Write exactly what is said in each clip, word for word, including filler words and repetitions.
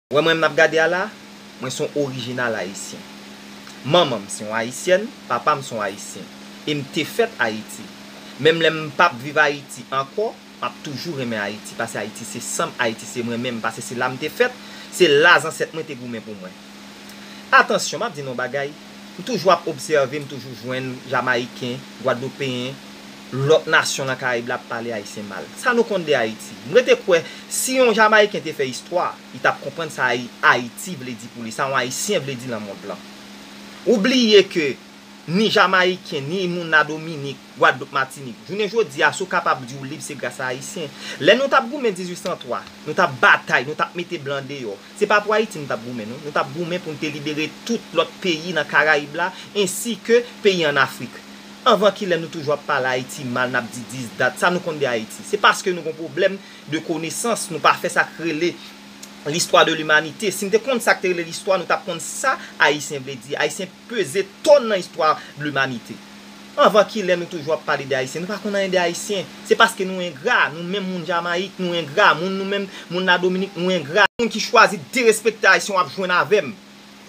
Wè mwen m n ap gade a la, mwen se yon orijinal ayisyen. Manman m se yon ayisyèn, papa m se yon ayisyen. E m te fèt Ayiti. Menm lè m p ap viv Ayiti ankò, m ap toujou renmen Ayiti, paske Ayiti se san m, Ayiti se mwen menm, paske se la m te fèt, se la zansèt mwen te goumen pou mwen. Atansyon, m ap di nou yon bagay, m toujou ap obsève, m toujou jwenn Jamayiken, Gwadloupeyen, lòt nasyon nan Karayib la ap pale Ayisyen mal. Sa nou konn de Ayiti? M rete kwè, si yon Jamayiken te fè istwa, li t ap konprann sa Ayi-, Ayiti vle di pou li, sa yon Ayisyen vle di nan mond lan. Ou bliye ke ni Jamayiken, ni moun Ladominik, Gwadloup, Matinik. Jounen jodi a, si w kapab di w lib, se gras a Ayisyen. Lè nou t ap goumen dizuit san twa, nou t ap batay, nou t ap mete blan deyò. Se pa pou Ayiti nou t ap goumen, non. Nou t ap goumen pou n te libere tout lòt peyi nan Karayib la, ensi ke peyi ann Afrik. Anvan kilè nou toujou ap pale Ayiti mal, n ap di dis dat. Sa nou konn de Ayiti? Se paske nou gon pwoblèm de konesans, nou pa fè sa k rele l'histoire de l'humanité. Si n te konn sa k te rele listwa, nou t ap konn sa Ayisyen vle di. Ayisyen peze tòn nan istwa de limanite. Anvan kilè nou toujou ap pale de Ayisyen? Nou pa konn anyen de Ayisyen. Se paske nou engra. Nou menm moun Jamayik, nou engra. Moun nou menm, moun Ladominik, nou engra. Moun ki chwazi derespekte Ayisyen, w ap jwenn avè m.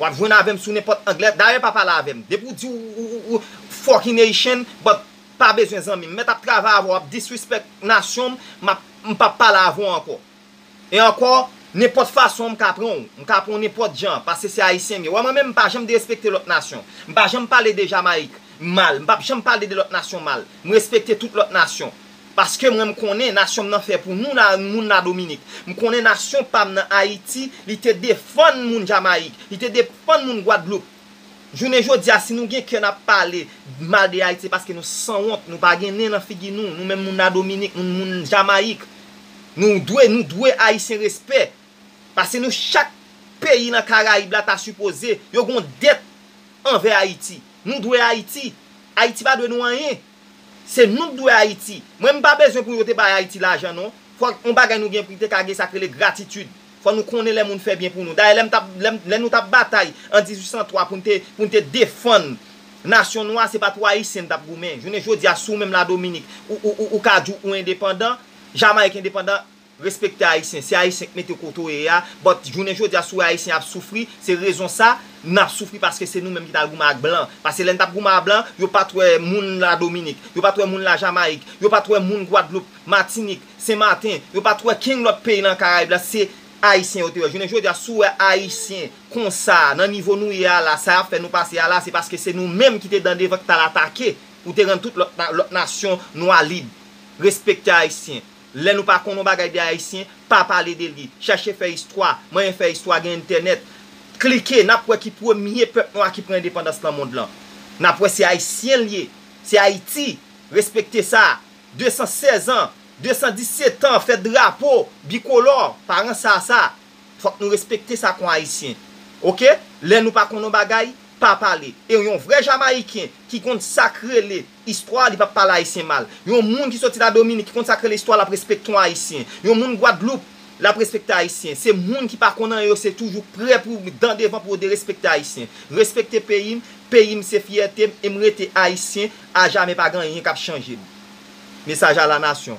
W ap jwenn avè m sou nenpòt anglè. Dayè, pa pale avè m. Depi w di w, w, w, w fucking Haitian, but pa bezwen zanmi m. M mèt ap travay avè w, w ap disrespect nasyon m, m ap, m p ap pale avè w ankò. E ankò, nenpòt fason m ka pran w, m ka pran w nenpòt jan, paske se ayisyen m ye. Wè, mwen menm, m pa janm derespekte lòt nasyon. M pa janm pale de Jamayik mal, m p ap janm pale de lòt nasyon mal. M respekte tout lòt nasyon. Paske mwen, m konnen nasyon m nan fè pou nou, la, moun Ladominik. M konnen nasyon pa m nan Ayiti, li te defann moun Jamayik, li te defann moun Gwadloup. Jounen jodi a, si nou gen kè n ap pale mal de Ayiti, se paske nou sanwont, nou pa gen nen nan figi nou, nou menm moun Ladominik, moun, moun Jamayik. Nou dwe, nou dwe Ayisyen respè. Paske nou chak peyi nan Karayib la ta sipoze, yo gon dèt anvè Ayiti. Nou dwe Ayiti. Ayiti pa dwe nou anyen. Se nou k dwe Ayiti. Mwen, m pa bezwen pou yo te bay Ayiti lajan, non. Fòk yon bagay nou gen pou te ka gen sa k rele gratitid. Fò nou konnen lè moun fè byen pou nou. Dayè, lè m t ap, lè m, lè nou t ap batay an dizuit san twa pou n te, pou n te defann nasyon nou a, se pa pou Ayisyen n t ap goumen. Jounen jodi a, si w menm Ladominik, ou, ou, ou, ou ka di w endepandan, Jamayik endepandan, respekte Ayisyen. Se Ayisyen k mete w kote w ye a. But jounen jodi a, si w wè Ayisyen ap soufri, se rezon sa, n ap soufri paske se nou menm ki t al goumen ak blan. Paske lè n t ap goumen ak blan, yo pa t wè moun Ladominik, yo pa t wè moun Lajamayik, yo pa t wè moun Gwadloup, Matinik, Senmaten, yo pa t wè kenn lòt peyi nan Karayib la, se Ayisyen yo te wè. Jounen jodi a, si w wè Ayisyen konsa, nan nivo nou ye a la, sa y ap fè nou pase a la, se paske se nou menm ki te dan devan ki t al atake pou te rann tout lòt, lòt nasyon nwa lib. Respekte Ayisyen. Lè nou pa konn yon bagay de Ayisyen, pa pale de li. Chèche fè istwa. Manyen fè istwa, gen entènèt. Klike, n ap wè ki premye pèp nwa ki pran endepandans nan mond lan. N ap wè se Ayisyen l ye. Se Ayiti. Respekte sa. De san sèz an, de san disèt an, fè drapo bikolò, pa ranse a sa. Fòk nou respekte sa kon Ayisyen. Oke? Lè nou pa konn yon bagay, pa pale. E yon vrè Jamayiken ki konn sa k rele istwa, li p ap pale Ayisyen mal. Yon moun ki soti Ladominik ki konn sa k rele istwa, l ap respekte yon Ayisyen. Yon moun Gwadloup, l ap respekte Ayisyen. Se moun ki pa konn anyen yo, se toujou prè pou dan devan pou yo derespekte Ayisyen. Respekte peyi m, peyi m se fyète m, e m rete Ayisyen ajamè, pa gen anyen k ap chanje m. Mesaj a la nasyon.